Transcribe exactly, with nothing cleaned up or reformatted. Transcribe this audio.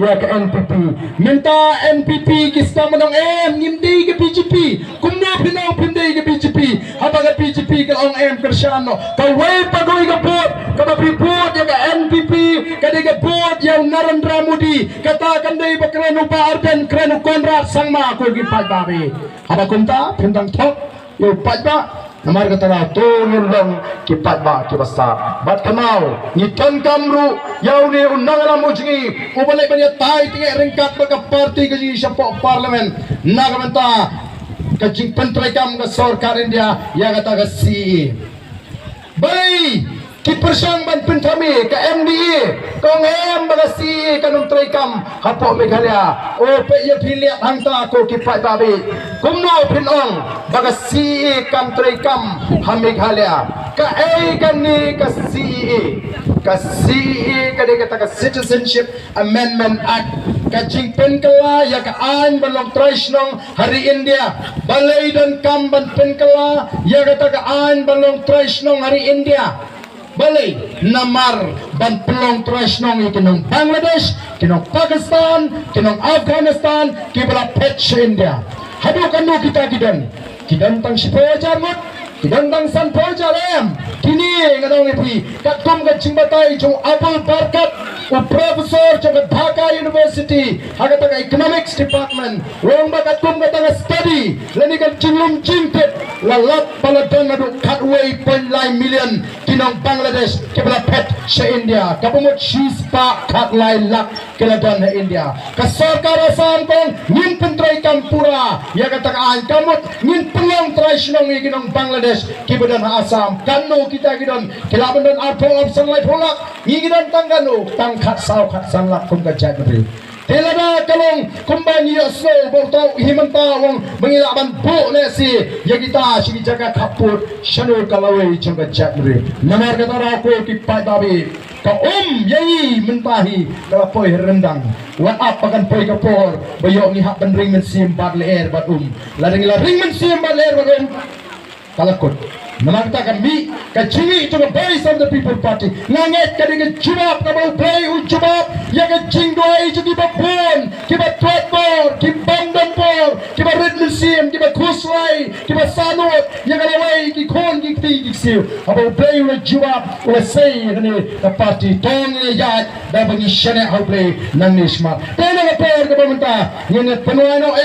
Ïa ka N P P. Mynta N P P ki sdang ban ong em, ngim dei ka B J P. Kumno phin ong phim dei ka B J P? Haba ka B J P ka ong em, kyrshan noh. Kawei pat kawei ka vote kaba phi vote ïa ka N P P, ka dei ka vote ïa u Narendra Modi. Kata kan dei ba kren u Bah Ardent, kren u Conrad Sangma, ko ki paidbah. Haba kumta phin dang thok ïa u paidbah. Namar kata la to ngin long ki paidbah kiba sah. Bad kynmaw, ngi donkam ruh ïa une u nongïalam u jong ngi uba leh ban ïatai tyngeh ryngkat bad ka party ka jong ngi shapoh Parliament na ka bynta ka jingpyntreikam ka sorkar India ïa kata ka C A A. Balei ki pyrshang ban pynthame? Ka M D A ka ong em ba ka C A A kan ym treikam hapoh Meghalaya. O, peit ïa phi liat hangta, ko ki paidbah. Kumno phin ong ba ka C A A kam treikam ha Meghalaya? Kaei kane ka C A A? Ka C A A ka dei kata ka Citizenship Amendment Act, ka jingpynkylla ïa ka aiñ ban long trai shnong ha ri India. Balei donkam ban pynkylla ïa kata ka aiñ ban long trai shnong ha ri India? Balei? Namar ban pynlong trai shnong ïa ki nong Bangladesh, ki nong Pakistan, ki nong Afghanistan, kiba la phet sha India. Haduh katno kita ki don? Ki don tang shiphew hajar ngut? Ki don tang sanphew hajar? Em. Kine nga ong ïa phi, katkum ka jingbatai jong Abul Barkat, u professor jong ka Dhaka University ha kata ka Economics Department, u ong ba katkum kata ka study lane ka jinglum jingtip, la lap ba la don haduh khatwei point lai million ki nong Bangladesh kiba la phet sha India. Kaba mut shispah khatlai lak ki la don ha India. Ka sorkar Assam ka ong ngin pyntreikam pura ïa kata ka aiñ. Ka mut ngin pynlong trai shnong ïa ki nong Bangladesh kiba don ha Assam. Katno kita ki don? Ki lah ban don arphew, arphew san, laiphew lak. Ngi ngi don tang katno? Tang khatsaw, khatsan lak kum ka jaitbynriew. Te lada ka long kumba ngi ïohsngew ba u Himanta u ong ba ngi lah ban buh ne si ïa kita sha ki jaka khappud, shano ka lawei jong ka jaitbynriew? Namar kata ruh, ko ki paidbah, ka um ïa ngi mynta hi ka la poi ha ryndang. Wat ap ba kan poi ka por ba ïoh ngi hap ban ring mynsiem bad lyer bad um. Lada ngi la ring mynsiem bad lyer bad um, ka la kut. Namar kata ka mih ka jingmih jong ka Voice of the People Party. Nga ngeit ka dei ka jubab kaba U Blei u jubab ïa ka jingduwai jong kiba bun, kiba tret bor, kiba bym don bor, kiba rit mynsiem, kiba khuslai, kiba sahnud ïa ka lawei, ki khun, ki kti, ki ksiew. Haba U Blei u la jubab, u la sei ïa kane ka party, to ngin ïaid da ba ngi shaniah ha U Blei nangne shakhmat. Te na ka por kaba mynta ngin ïa pynwai noh.